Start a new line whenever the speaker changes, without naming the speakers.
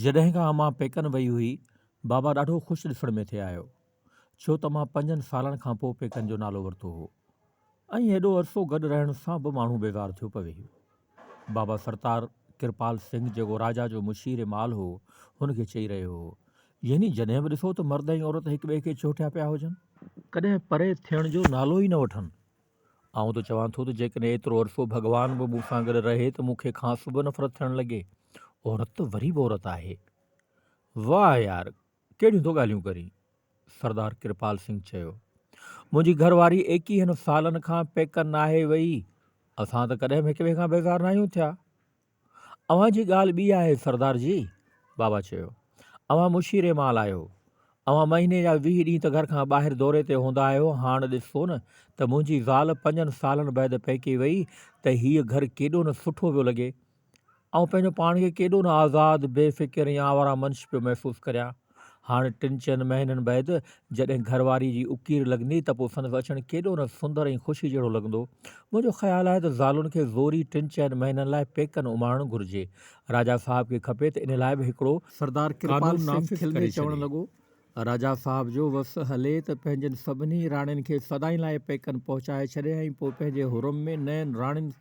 جڏهن کان امان پيڪن وئي هئي، بابا ڏاڍو خوش ڏسڻ ۾ ٿي آيو. ڇو ته مان پنجن سالن کان پوء پيڪن جو نالو ورتو هو ۽ هيڏو عرصو گڏ رهڻ سان به ماڻهو بيزار ٿيو پوي. بابا سردار ڪرپال سنگهه جيڪو راجا جو مشير مال هو، هن کي چئي رهيو هو، يعني جڏهن به ڏسو ته مرد ۽ عورت هڪٻئي کي چهٽيا پيا هجن. ڪڏهن پري ٿيڻ جو نالو ئي نه وٺن. آئون ته چوان ٿو ته جيڪڏهن ايترو عرصو ڀڳوان به مون سان گڏ رهي ته مون کي کانئس به نفرت ٿيڻ لڳي. عورت ته وري به عورت آهي. واهه يار! ڪهڙيون ٿو ڳالهيون ڪرين؟ سردار ڪرپال سنگهه چيو. منهنجي گهر واري ايڪيهن سالن کان پيڪن ناهي وئي. اسان ته ڪڏهن به هڪٻئي کان بيزار ناهيون ٿيا. اوهان جي ڳالهه ٻي آهي سردار جي! بابا چيو. اوهان مشير مال آهيو. اوهان مهيني جا 20 ڏينهن ته گهر کان ٻاهر دوري تي هوندا آهيو. هاڻ ڏسو نه ته منهنجي زال پنجن سالن بعد پيڪي وئي ته هيء گهر ڪيڏو نه سٺو پيو لڳي. آئون پنهنجو پاڻ کي ڪيڏو نه آزاد، بي فڪر ۽ آواره منش پيو محسوس ڪريان. هاڻ ٽن چئن مهينن بعد جڏهن گهر واريء جي اڪير لڳندي ته پوء سندس اچڻ ڪيڏو نه سندر ۽ خوشي جهڙو لڳندو. منهنجو خيال آهي ته زالن کي زوري ٽن چئن مهينن لاء پيڪن اماڻڻ گهرجي. راجا صاحب کي کپي ته ان لاء به هڪڙو
سردار ڪرپال
قانون
سنگهه
نافذ
کلندي
ڪري
چوڻ
ڇڏي.
لڳو، راجا صاحب جو وس هلي ته پنهنجين سڀني راڻين کي سدائين لاء پيڪن پهچائي ڇڏي ۽ پوء پنهنجي حرم ۾ نين راڻين